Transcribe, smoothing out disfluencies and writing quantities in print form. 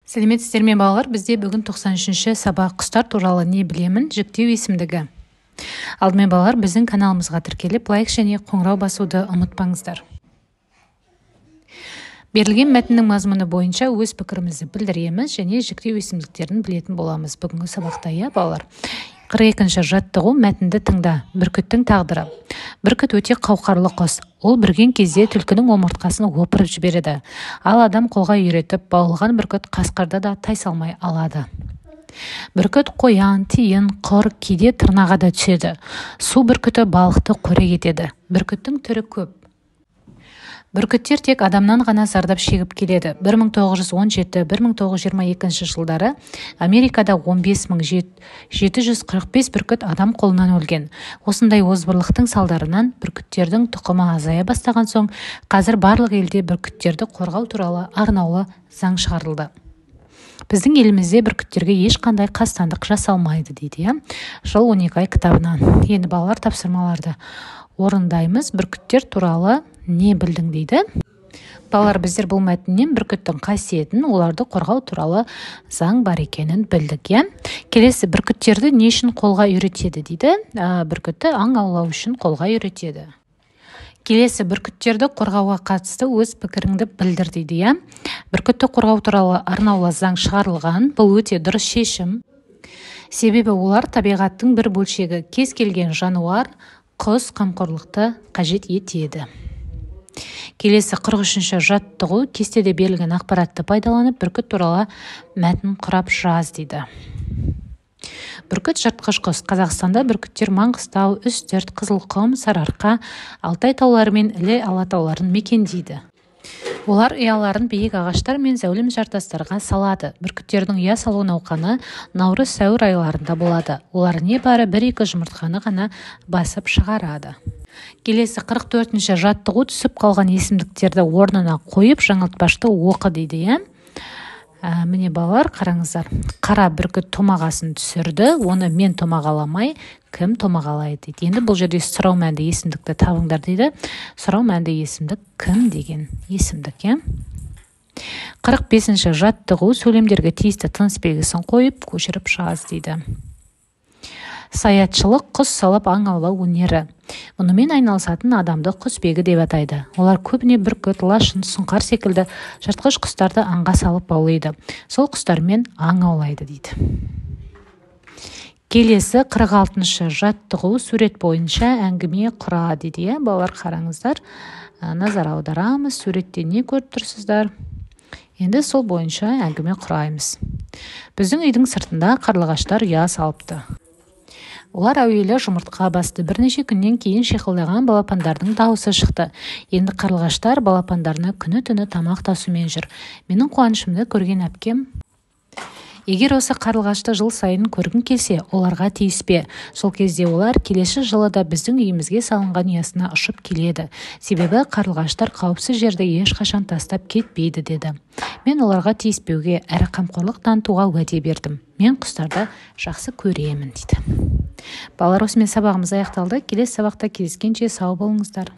Сәлеметсіздер ме, балалар? Бізде бүгін 93-ші сабақ, құстар туралы не білемін, жіктеу есімдігі. Алдымен, балалар, біздің каналымызға тіркеліп, лайк және қоңырау басуды ұмытпаңыздар. Берілген мәтіннің мазмұны бойынша өз пікірімізді білдіреміз және жіктеу есімдіктерін білетін боламыз бүгінгі сабақта, иә, балалар? 42-ші жаттығу, мәтінді тыңда. Бүркіттің тағдыры. Бүркіт өте қауқарлы құс. Ол бүрген кезде түлкінің омыртқасын опырып жібереді. Ал адам қолға үйретіп, баулыған бүркіт қасқырды да тайсалмай алады. Бүркіт қоян, тиін, құр, кейде тырнаға да түседі. Су бүркіті балықты қорек етеді. Бүркіттің түрі көп. Бүркіттер тек адамнан ғана зардап шегіп келеді. 1917-1922 жылдары Америкада 15 745 бүркіт адам қолынан өлген. Осындай озбырлықтың салдарынан бүркіттердің тұқымы азая бастаған соң, қазір барлық елде бүркіттерді қорғау туралы арнаулы заң шығарылды. Біздің елімізде бүркіттерге ешқандай қастандық жасалмайды, дейді, иә, Жыл 12 ай кітабынан. Енді, балалар, тапсырмаларды орындаймыз. Бүркіттер туралы не білдің, дейді. Балалар, біздер бұл мәтіннен бүркіттің қасиетін, оларды қорғау туралы заң бар екенін білдік, иә. Келесі, бүркіттерді не үшін қолға үйретеді, дейді. Бүркітті аң аулау үшін қолға үйретеді. Келесі, бүркіттерді қорғауға қатысты өз пікіріңді білдір, дейді, иә. Бүркітті қорғау туралы арнаулы заң шығарылған. Бұл өте дұрыс шешім, себебі олар табиғаттың бір бөлшегі. Кез келген жануар, құс қамқорлықты қажет етеді. Келесі, 43-ші жаттығу, кестеде берілген ақпаратты пайдаланып, бүркіт туралы мәтін құрап жаз, дейді. Бүркіт – жыртқыш құс. Қазақстанда бүркіттер Маңғыстау, Үстірт, Қызылқұм, Сарыарқа, Алтай таулары мен Іле Алатауларын мекендейді. Олар ұяларын биік ағаштар мен зәулім жартастарға салады. Бүркіттердің ұя салу науқаны наурыз, сәуір айларында болады. Олар небары бір-екі жұмыртқаны ғана басып шығарады. Келесі, 44-ші жаттығу, түсіп қалған есімдіктерді орнына қойып, жаңылтпашты оқы, дейді, иә. Міне, балалар, қараңыздар: қара бүркіт томағасын түсірді, оны мен томағаламай, кім томағалайды, дейді. Енді бұл жерде сұрау мәнді есімдікті табыңдар, дейді. Сұрау мәнді есімдік кім деген есімдік, иә. 45-ші жаттығу, сөйлемдерге тиісті тыныс белгісін қойып, көшіріп жаз, дейді. Саятшылық – құс салып аң аулау өнері. Мұнымен айналысатын адамды құсбегі деп атайды. Олар көбіне бүркіт, лашын, сұңқар секілді жыртқыш құстарды аңға салып баулиды, сол құстармен аң аулайды, дейді. Келесі, 46-шы жаттығу, сурет бойынша әңгіме құра, дейді, иә. Балалар, қараңыздар, назар аударамыз. Суретте не көріп тұрсыздар? Енді сол бойынша әңгіме құраймыз. Біздің үйдің сыртында қарлығаштар ұя салыпты. Олар әуелі жұмыртқа басты. Бірнеше күннен кейін шиқылдаған балапандардың дауысы шықты. Енді қарлығаштар балапандарына күні-түні тамақ тасумен жүр. Менің қуанышымды көрген әпкем: «Егер осы қарлығашты жыл сайын көргің келсе, оларға тиіспе. Сол кезде олар келесі жылы да біздің үйімізге салынған ұясына ұшып келеді. Себебі қарлығаштар қауіпсіз жерді ешқашан тастап кетпейді», – деді. Мен оларға тиіспеуге әрі қамқорлық танытуға уәде бердім. Мен құстарды жақсы көремін, дейді. Балалар, осымен сабағымыз аяқталды. Келесі сабақта кездескенше сау болыңыздар.